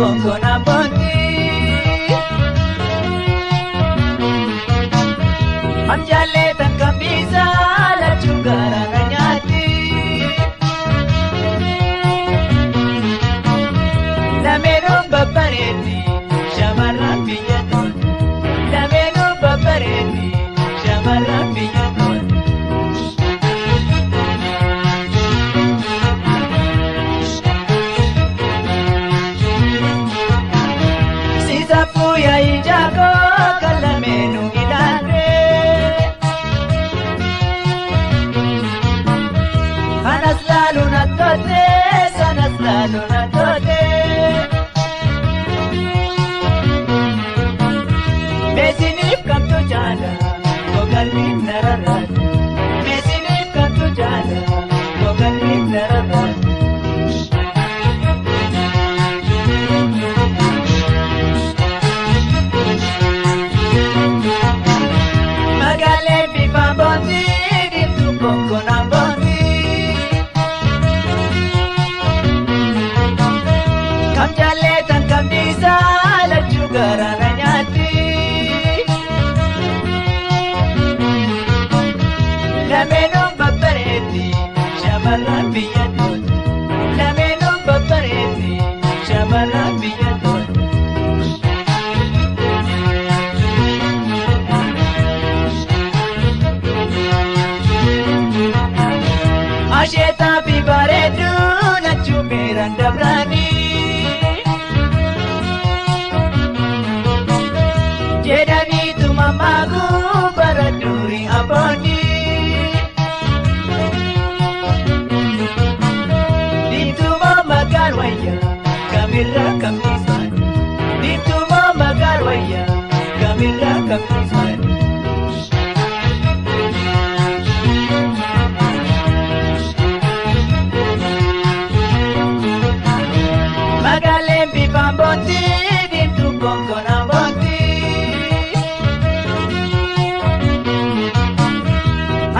konkonaan boonti. Amjaalee takka biisaa lachuu garaa na nyaatti. Lameenuu babbareetti shamarran biyya tolti. Lameenuu babbareetti shamarran biyya tolti. Sisaafuu yaa'ii jaakoo kan lameenuu ilaalee. Kanas laaluun attootee sanas laaluun attootee. Meesiniif kamtu jaala gogalmiif nararraate. Meesiniif kamtu jaala gogalmiif nararraate. Magaalee bifaan boonti diimtuu konkonaan boonti. Kam jaallee tan kam dhiisaa lachuu garaa na nyaatti. Lameenuu babbareetti shamarran biyya tolti. Lameenuu babbareetti shamarran biyya tolti. Asheetaa fi bareedduu lachuu miiraan dabranii. Jedhaniitu mammaakuu bara durii abboonni. Diimtumaa maqaan wayyaa kamirraa kamniisaan. Diimtumaa maqaan wayyaa kamirraa kamniisaan. Magaaleen bifaan boonti diimtuu konkonaan boonti.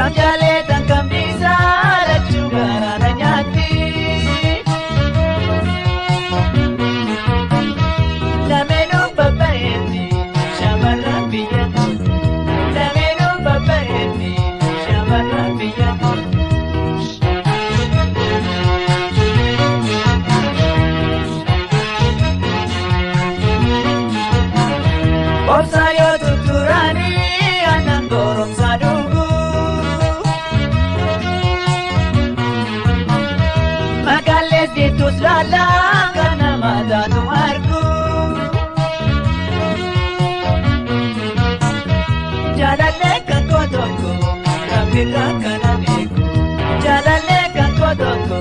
Amjaalee tan kam dhiisaa lachuu garaa na nyaatti. Lameenuu babbareetti shamarran biyya tolti. Lameenuu babbareetti shamarran biyya tolti. Obsaa yoo tutturanii aannan goromsaa dhugu. Magaallees diimtuus laalaa kan nama taatu argu. Jaalallee kan koo tokko rabbirraa kana beeku. Jaalallee kan koo tokko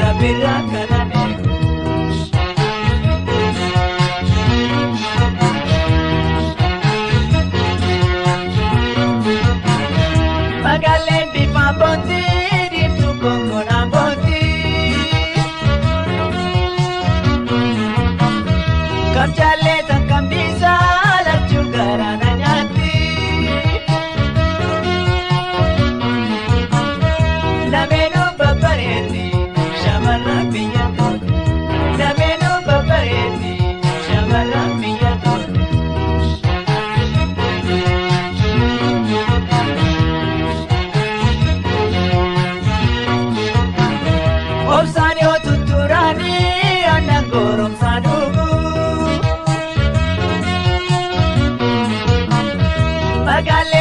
rabbirraa kana beeku. Magaaleen bifaan boonti diimtuu konkonaan boonti. Kam jaallee tan kam dhiisaa lachuu garaa na nyaatti. Lameenuu babbareetti shamarran biyya tolti. Lameenuu babbareetti shamarran biyya tolti. Obsaan yoo tutturanii aannan goromsaa dhugu. Magaalee